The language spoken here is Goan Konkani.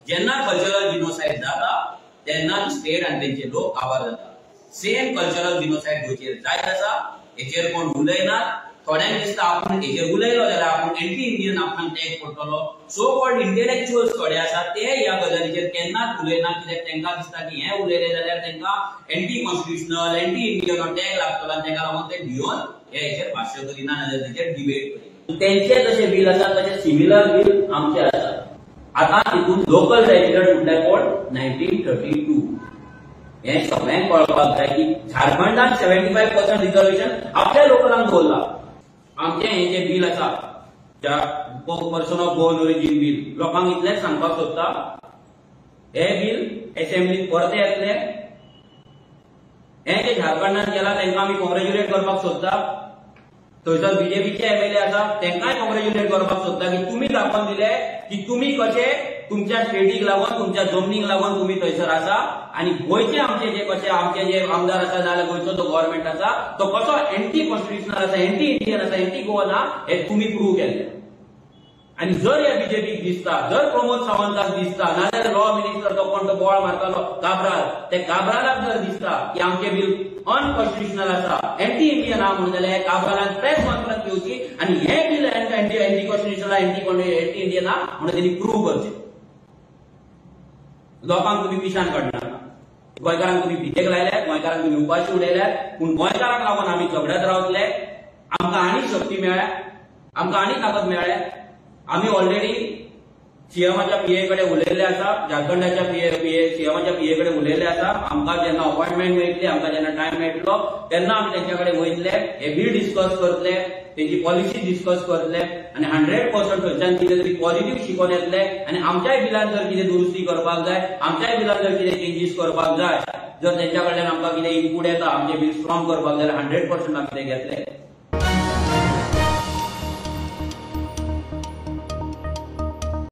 जेन्ना कल्चरल जिनोसायड जाता तेन्ना स्टेट आनी तेंचे लोक काबार जाता. सेम कल्चरल जिनोसायड गोंयचेर जायत आसा, हेचेर कोण उलयनात. थोड्यांक दिसता आपूण हेचेर उलयलो जाल्यार आपूण एंटी इंडियन आपणाक टॅग पडटलो. सो कॉल्ड इंटेलेक्च्युअल्स थोडे आसात ते ह्या गजालीचेर केन्नाच उलयना, कित्याक तांकां दिसता की हें उलयलें जाल्यार तांकां एंटी कॉन्स्टिट्युशनल, एंटी इंडियन हो टॅग लागतलो आनी ताका लागून ते भियोन हे हेचेर भाश्य करिना नाजाल्यार तेचेर डिबेट करिना. तेंचे जशे बील आसा तशे सिमिलर बील आमचे आसा. आतां तितून लोकल रेजिडंट म्हटल्यार कोण? 1932. हें सगळ्यांक कळपाक जाय की झारखंडान 75% रिजर्वेशन आपल्या लोकलांक दवरला. आमचें हें जें बील आसा person of Goan origin bill, लोकांक इतलेंच सांगपाक सोदता, हें बील एसेंब्लीत परतें येतलें. हें जें झारखंडान केलां तांकां आमी कॉंग्रेच्युलेट करपाक सोदता. थंयसर बीजेपीचे एमएलए आसा तांकांय कॉंग्रेच्युलेट करपाक सोदता की तुमी दाखोवन दिले की तुमी कशे तुमच्या स्टेटीक लागून, तुमच्या जमनीक लागून तुमी थंयसर आसा आनी गोंयचे आमचे जे कशे आमचे जे आमदार आसा नाजाल्यार गोंयचो जो गव्हर्मेंट आसा तो कसो एंटी कॉन्स्टिट्युशनल आसा, एंटी इंडियन आसा, एंटी गोवन आसा, हें तुमी प्रूव केल्लें. आनी जर ह्या बीजेपीक दिसता, जर प्रमोद सावंताक दिसता, नाजाल्यार लॉ मिनिस्टर तो कोण तो बोवाळ मारतालो काब्राल, ते काब्रालाक जर दिसता की आमचें बील अनकॉन्स्टिट्युशनल आसा, एंटी इंडियन आहा म्हणून जाल्यार काब्रालान प्रेस कॉन्फरन्स घेवची आनी हें bill anti constitutional, anti Indian आहा म्हणून तेणी प्रूव करचें. लोकांक तुमी पिशान काडनाका, गोंयकारांक तुमी भिकेक लायल्यात, गोंयकारांक तुमी उपाशी उडयल्यात, पूण गोंयकारांक लागून आमी झगड्यात रावतले. आमकां आनी शक्ती मेळ्ळ्या, आमकां आनी ताकद मेळ्ळ्या. आमी ऑलरेडी सीएमाच्या पीए कडेन उलयल्ले आसा, झारखंडाच्या पीए सीएमाच्या पीए कडेन उलयल्ले आसा. आमकां जेन्ना अपॉयंटमेंट मेळटली, आमकां जेन्ना टायम मेळटलो तेन्ना आमी तेंच्या कडेन वयतले, हे बील डिस्कस करतले, तेंची पॉलिसी डिस्कस करतले आनी 100% थंयच्यान कितें तरी पॉझिटिव्ह शिकोवन येतले. आनी आमच्याय बिलान जर कितें दुरुस्ती करपाक जाय, आमच्याय बिलान जर कितें चेंजीस करपाक जाय, जर तेंच्या कडल्यान आमकां कितें इनपूट येता आमचें बील स्ट्रॉंग करपाक जाल्यार 100% आमी तें घेतले.